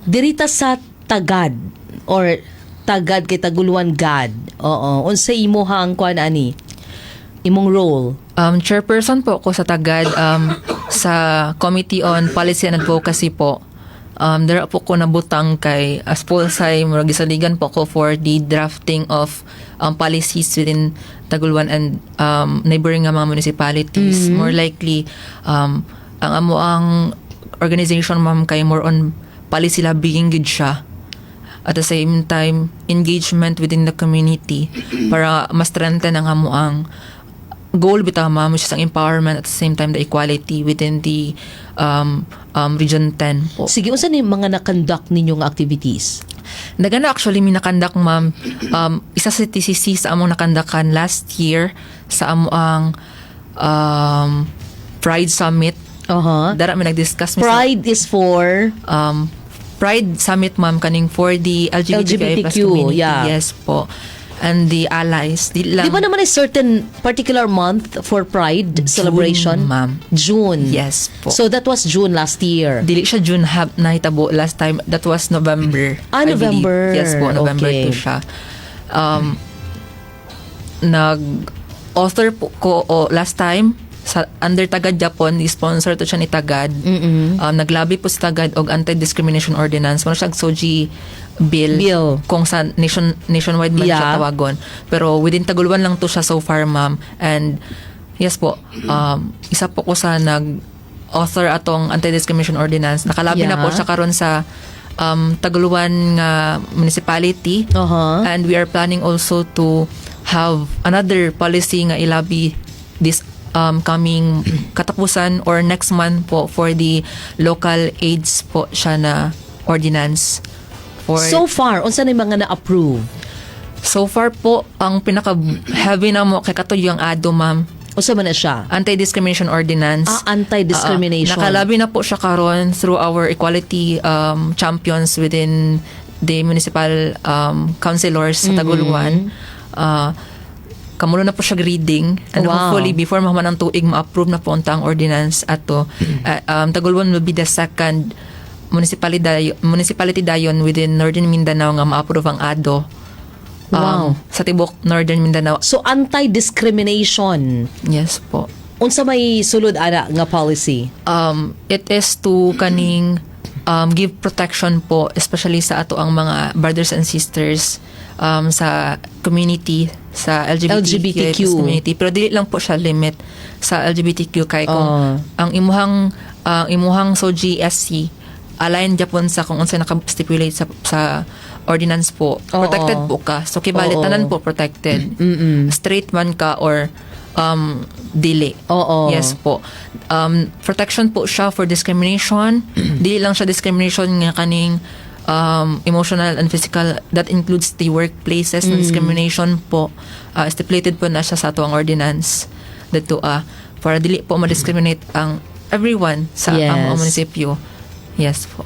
Dirita sa TAGAD or TAGAD kay Tagoloan GAD. Oo. Unsa imuhang kuan ani? Imong role? Chairperson po ako sa TAGAD sa Committee on Policy and Advocacy po. Dara po ko nabutang kay as Polsay, murag gisaligan po ko for the drafting of policies within Tagoloan and neighboring nga mga municipalities. More likely, ang amo ang organization ma'am kay more on policy lobbying gid siya. At the same time, engagement within the community para mas strengthen ang amo ang goal bitaw ma'am, which is ang empowerment at the same time the equality within the Region 10 po. Sige, unsa ni mga na-conduct ninyong activities? Nagana actually minakandak ma'am, isa sa TCC sa among nakandakan last year sa amo ang Pride Summit. Dara mi nag-discuss Pride is for Pride Summit ma'am kaning for the LGBTQI+ community. yeah. Yes po. And the allies. Di ba naman a certain particular month for Pride celebration? Ma'am. June. Yes po. So that was June last year. Dili siya June nahitabo last time. That was November. I November. believe. Yes po, November Okay. 2 siya. Nag-author po ko last time sa under TAGAD Japon, sponsor to siya ni TAGAD. Naglabi po si TAGAD og anti-discrimination ordinance. Mano siya soji bill kung sa nationwide man siya tawagon. Pero within Tagoloan lang to siya so far, ma'am. And yes po, isa po ko sa nag-author atong anti-discrimination ordinance. Nakalabi na po siya karon sa Tagoloan nga municipality. And we are planning also to have another policy nga ilabi this coming katapusan or next month po for the local aids po siya na ordinance. So far, unsa na mga na-approve? So far po, ang pinaka-heavy na mo kay katuyo ang ADO, ma'am. Unsa man na siya? Anti-discrimination ordinance. Anti-discrimination. Nakalabi na po siya karon through our equality champions within the municipal councilors sa Tagoloan. Kamulo na po siya reading and hopefully before mahuman ang tuig ma-approve na po ang ordinance ato. Tagoloan will be the second municipality dayon within Northern Mindanao nga ma-approve ang ADO. Sa tibok Northern Mindanao. So anti-discrimination. Yes po. Unsa may sulod ana nga policy? It is to kaning give protection po especially sa ato ang mga brothers and sisters sa community, sa LGBTQ community. Pero dili lang po siya limit sa LGBTQ kay kung ang imuhang so GSC align Japon sa kung unsa naka-stipulate sa ordinance po. Protected po ka. So kibalit tanan po protected. Straight man ka or dili. Yes po. Protection po siya for discrimination. Dili lang siya discrimination nga kaning emotional and physical, that includes the workplaces na discrimination po. Stipulated po na siya sa tuwang ordinance dito para dili po ma-discriminate ang everyone sa ang munisipyo. Yes po.